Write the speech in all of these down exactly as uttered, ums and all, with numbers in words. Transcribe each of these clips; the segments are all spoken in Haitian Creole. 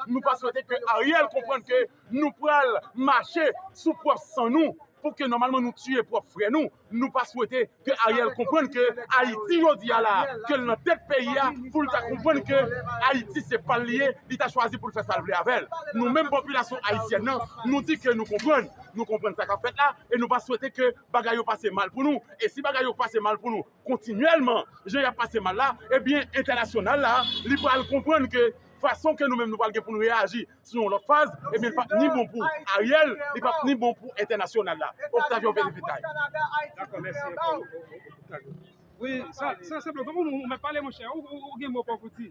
Nou pa swete ke Ariel konprann ke nou pral mache sou pwòp san nou, pou ke nòmalman nou tiye pwòp frè nou. Nou pa swete ke Ariel konprann ke Ayiti jodi a la, ke l nan tèt peyi a, pou l ta konprann ke Ayiti se pa l li ye, li ta chwazi pou l fè sa l vle avè l. Nou menm popilasyon ayisyèn nan, nou di ke nou konprann, nou konprann sa k ap fèt la, e nou pa swete ke bagay yo pase mal pou nou. E si bagay yo pase mal pou nou kontinyèlman, jan y ap pase mal la, ebyen entènasyonal la, li pral konprann ke fason ke nou menm nou pral gen pou nou reyaji sou yon lòt faz, ebyen, li p ap ni bon pou Ariel, li p ap ni bon pou entènasyonal la. Octavio Pedro Fetay. Dakò, mèsi. Wi, sa, sa senpleman, ou, ou mèt pale, monchè, ou, ou, ou gen mo pa w pou di.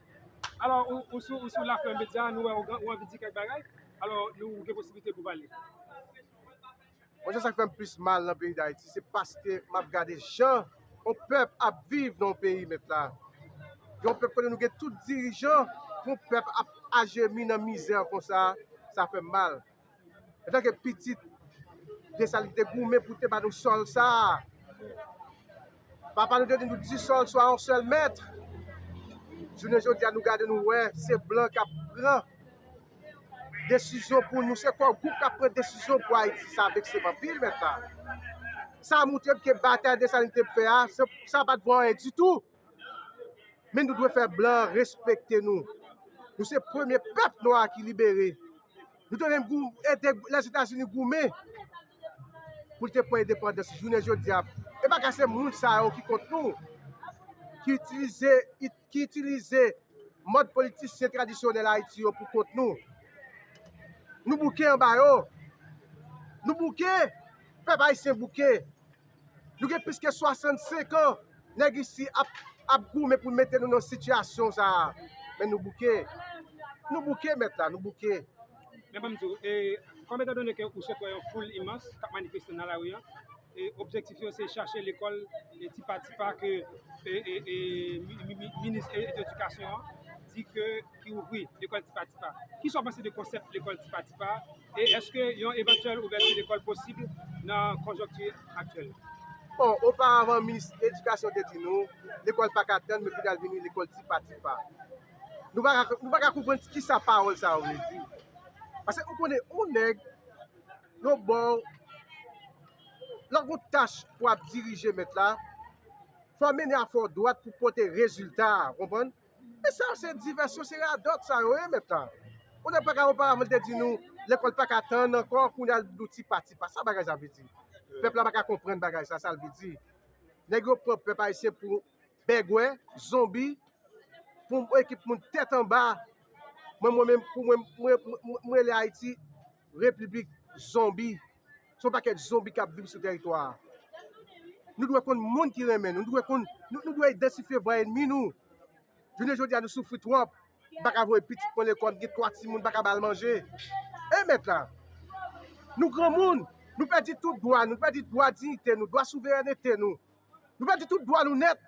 Alò, ou, ou sou, ou sou Lafrèm Medya, nou wè ou, ou anvi di kèk bagay. Alò, nou, ou gen posiblite pou pale. Bon, jan sa k fè m plis mal nan peyi Dayiti, se paske m ap gade jan yon pèp ap viv nan yon peyi, mèt la. Yon pèp kote nou gen tout dirijan, pou yon pèp ap ajemi nan mizè konsa, sa fè m mal. Antanke pitit Desalin te goumen pou te ba nou sòl sa a. Papa nou te di nou dix sols soit un seul maître. Jounen jodi a nou gade nou wè se blan k ap pran desizyon pou nou, se kò gwoup k ap pran desizyon pou Ayiti, sa vekse m anpil mèt la. Sa moutre m ke batay Desalin te fè a, sa pa t vo anyen ditou. Men nou dwe fè blan an respekte nou. Nou se premye pèp nwa ki libere. Nou te menm ede Lèzetazini goumen pou l te pran endepandans jounen jodi a. E pa ka se moun sa yo ki kont nou, ki itilize, ki itilize mòd politisyen tradisyonèl Ayiti yo pou kont nou. Nou bouke anba yo. Nou bouke. Pèp ayisyen bouke. Nou gen plis ke swasannsenk an nèg isi ap, ap goumen pou mete nou nan sitiyasyon sa a. Men nou bouke. Nou bouke, mèt la, nou bouke. Men ban m di w, e, kòm etandone ke ou sot wè yon foul imans k ap manifeste nan lari a, e, objektif yo se chache lekòl e tipa tipa ke e, e, e, mi- mi- mi- minis e- edikasyon an di ke ki ouvri lekòl tipa tipa. Kisa w panse de konsèp lekòl tipa tipa? E èske yon evantyèl ouvèti lekòl posib nan konjonkti aktyèl? Bon, oparavan minis edikasyon te di nou lekòl pa ka tann, men kounye a l vini lekòl tipa tipa. Nou pa ka, nou pa ka konprann kisa pawòl sa yo vle di. Paske ou konnen yon nèg yon bò, lè w gon tach pou ap dirije mèt la, fò w mennen afè w dwat pou pote rezilta, w konprann? E sa yo se divèsyon, se radòt sa yo ye mèt la. Ou nèg pa ka oparavan te di nou lekòl pa ka tann ankò, kounye a l di w tipa tipa. Sa bagay sa vle di? Pèp la pa ka konprann bagay sa, sa l vle di. Nèg yo pran pèp ayisyen pou bègwè, zonbi, pou yon ekip moun tèt anba. Mwen, mwen menm, pou mwen, mwen, mwen, mwen rele Ayiti repiblik zonbi. Se yon pakèt zonbi k ap viv sou tèritwa a. Nou dwe konn moun ki renmen nou, nou dwe konn, nou, nou dwe idantifye vrè ènmi nou. Jounen jodi a nou soufri twòp. M pa ka voye pitit mwen lekòl, m gen twa timoun, m pa ka ba l manje. E mèt la, nou granmoun, nou pèdi tout dwa nou, nou pèdi dwa diyite nou, dwa souverènte nou. Nou pèdi tout dwa nou nèt.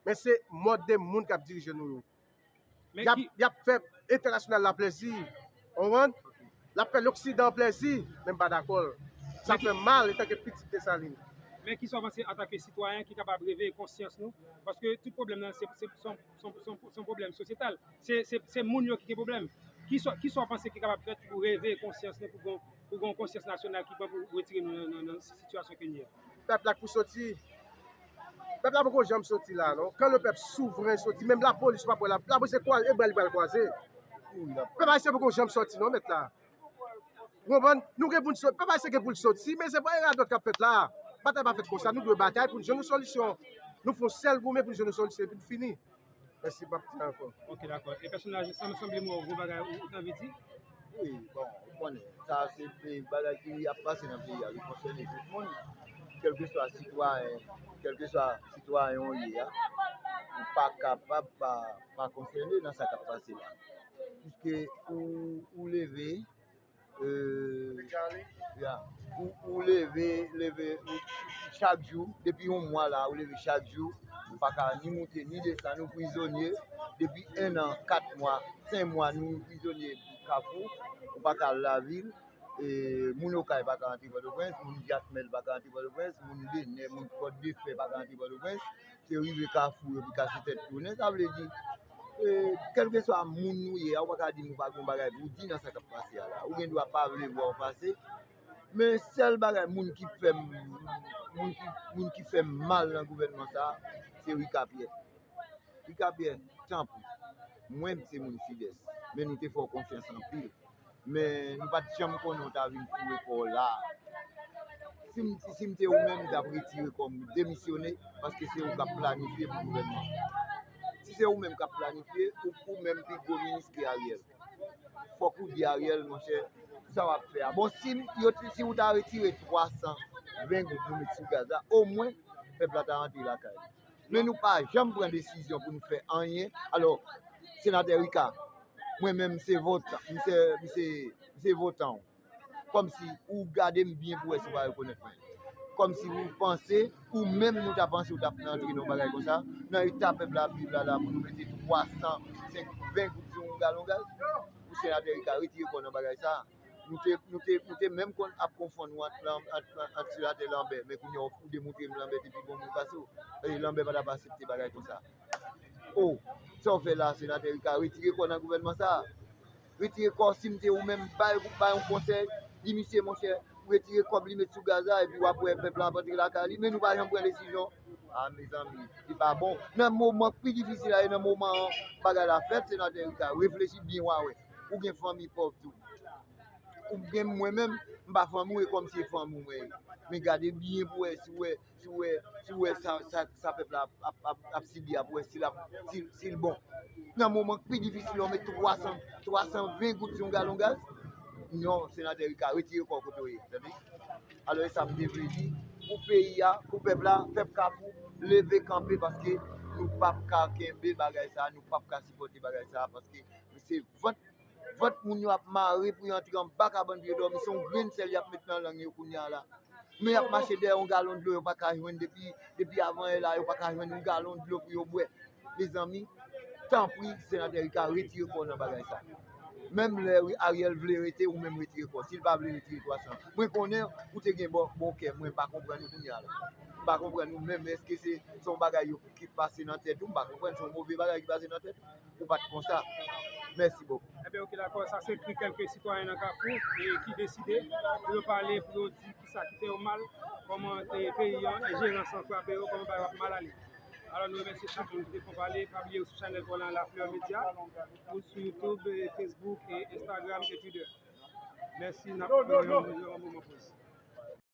Men se mòd de moun k ap dirije nou yo. Y ap, y ap fè entènasyonal la plèzi. Ou konprann? L ap fè loksidan plèzi, men m pa dakò. Sa fè m mal antanke pitit Desalin. Men kisa w panse antanke sitwayen ki kapab reveye konsyans nou? Paske tout pwoblèm nan se, se, se, se, se yon pwoblèm sosyetal. Se, se, se moun yo ki gen pwoblèm. Kisa, kisa w panse ki kapab fèt pou reveye konsyans nou, pou gon, pou gon konsyans nasyonal ki pran pou retire nou nan, nan, nan sitiyasyon ke n ye a? Pèp la k pou soti. Pèp la poko janm soti la non. Kan le pèp souvren soti, menm lapolis ou p ap wè la, lapolis se kwaze, e bra li pral kwaze. Pèp ayisyen poko janm soti non mèt la. Ou konprann? Nou gen pou n soti, pèp ayisyen gen pou l soti, men se pa yon radòt k ap fèt la. Batay pa fèt konsa, nou dwe batay pou n jwenn yon solisyon. Nou fè yon sèl goumen pou n jwenn yon solisyon epi n fini. Mèsi, m p ap di ankò. Ok, dakò. E pèsonaj, sa sanble m wè w gon bagay ou, ou te anvi di? Wi, bon, ou konnen, sa se de bagay ki ap pase nan peyi a, li konsène tout moun. Kèlkeswa sitwayen, kèlkeswa sitwayen ou ye a, ou pa kapab pa, pa konsène nan sa k ap pase la. Piske ou, ou leve, e, ya, ou, ou leve, leve, ou, chak jou, depi yon mwa la, ou leve chak jou, ou pa ka ni moute, ni desann, ou prizonye, depi en an, kat mwa, senk mwa, nou prizonye Kafou, ou pa ka al lavil, e, moun Okay pa ka rantre Pòtoprens, moun Jakmèl pa ka rantre Pòtoprens, moun Lenè, moun Kòt de Fè pa ka rantre Pòtoprens, se rive Kafou, yo pi kase tèt tounen, sa vle di, E, kèlkeswa moun ou ye a, ou pa ka di m ou pa gen yon bagay pou w di nan sa k ap pase a la. Ou gen dwa pa vle vwa w pase, men sèl bagay moun ki fè m, moun ki, moun ki fè m mal nan gouvènman sa a, se Rika Pyè. Rika Pyè, tanpri, mwen se moun Sidès, men nou te fè w konfyans anpil. Men nou pa t janm konnen w ta vin foure kò w la. Si m, si m te ou menm, m t ap retire kò m, demisyone, paske se ou k ap planifye pou gouvènman. Si se ou menm k ap planifye, ou, ou menm pi gwo minis ke Ariel. Fòk ou di Ariel, monchè, sa w ap fè a. Bon, si m, yo, si ou ta retire twa san ven goud nou met sou gaz la, omwen, pèp la ta rantre lakay li. Men nou pa janm pran desizyon pou nou fè anyen. Alò, senatè Rika, mwen menm, m se votan, m se, m se, m se votan w. Kòmsi ou gade m byen pou wè si w pa rekonèt mwen. Kòmsi ou panse, ou menm nou ta panse ou t ap antre nan yon bagay konsa, nan eta pèp la ap viv la, la pou nou mete twa san ven goud sou yon galon gaz. Pou senatè Rika retire kò w nan bagay sa a. Nou te, nou te, nou te menm konn ap konfonn ou ant, ant, ant, ant senatè Lanbè, men kounye a ou demontre m Lanbè te pi bon moun pase w. Paske Lanbè pa t ap aksepte bagay konsa. O, sa w fè la, senatè Rika, retire kò w nan gouvènman sa a. Retire kò w, si m te ou menm, bay, bay yon konsèy, di misye, monchè, retire kòb li met sou gaz la, epi w ap wè pèp la ap antre lakay li, men nou pa janm pran desizyon. A, mezanmi, li pa bon. Nan moman k pi difisil la, e nan moman an bagay la fèt, senatè Rika, reflechi byen, w a wè. Ou gen fanmi pòv tou. Ou gen mwen menm, m pa fanmi w, e kòmsi e fanmi w mwen ye. Men gade byen pou wè si w wè, si w wè, si w wè sa, sa, sa pèp la ap, ap, ap, ap sibi a, pou wè si l ap, si, si l bon. Nan moman k pi difisil, yo met twa san, twa san ven goud sou yon galon gaz. Non, senatè Rika, retire kò w kote w ye, tande? Alò, e sa m te vle di, pou peyi a, pou pèp la, pèp Kafou, leve kanpe, paske nou p ap ka kenbe bagay sa, nou p ap ka sipòte bagay sa, paske se vant, vant moun yo ap mare pou yo antre anba kabann pou yo dòmi, se yon grenn sèl y ap met nan lang yo kounye a la. Men y ap mache dèyè yon galon dlo yo pa ka jwenn depi, depi avan yè la, yo pa ka jwenn yon galon dlo pou yo bwè. Mezanmi, tanpri, senatè Rika, retire kò w nan bagay sa. Menm lè Ariel vle rete, ou menm retire kò w. Si l pa vle retire twa san. Mwen konnen ou te gen bon, bon kè, mwen pa konprann ou kounye a la. M pa konprann ou menm, èske se, se yon bagay yo ki pase nan tèt ou, m pa konprann, se yon move bagay ki pase nan tèt ou, ou pa t konsa. Mèsi bokou. Ebyen, oke, dakò, sa se kri kèlke sitwayen nan Kafou e ki deside pou yo pale, pou yo di kisa ki fè yo mal, kòman te peyi an, e jerans lan frape yo, kòman bagay yo ap mal ale. Alò, nou remèsye chak moun ki te fè pale. Pa bliye ou sou chanèl pa w lan, La Fleur Media, ou sou YouTube, e Facebook, e Instagram, e Twitter. Mèsi, n ap pran yon, yon moman poz.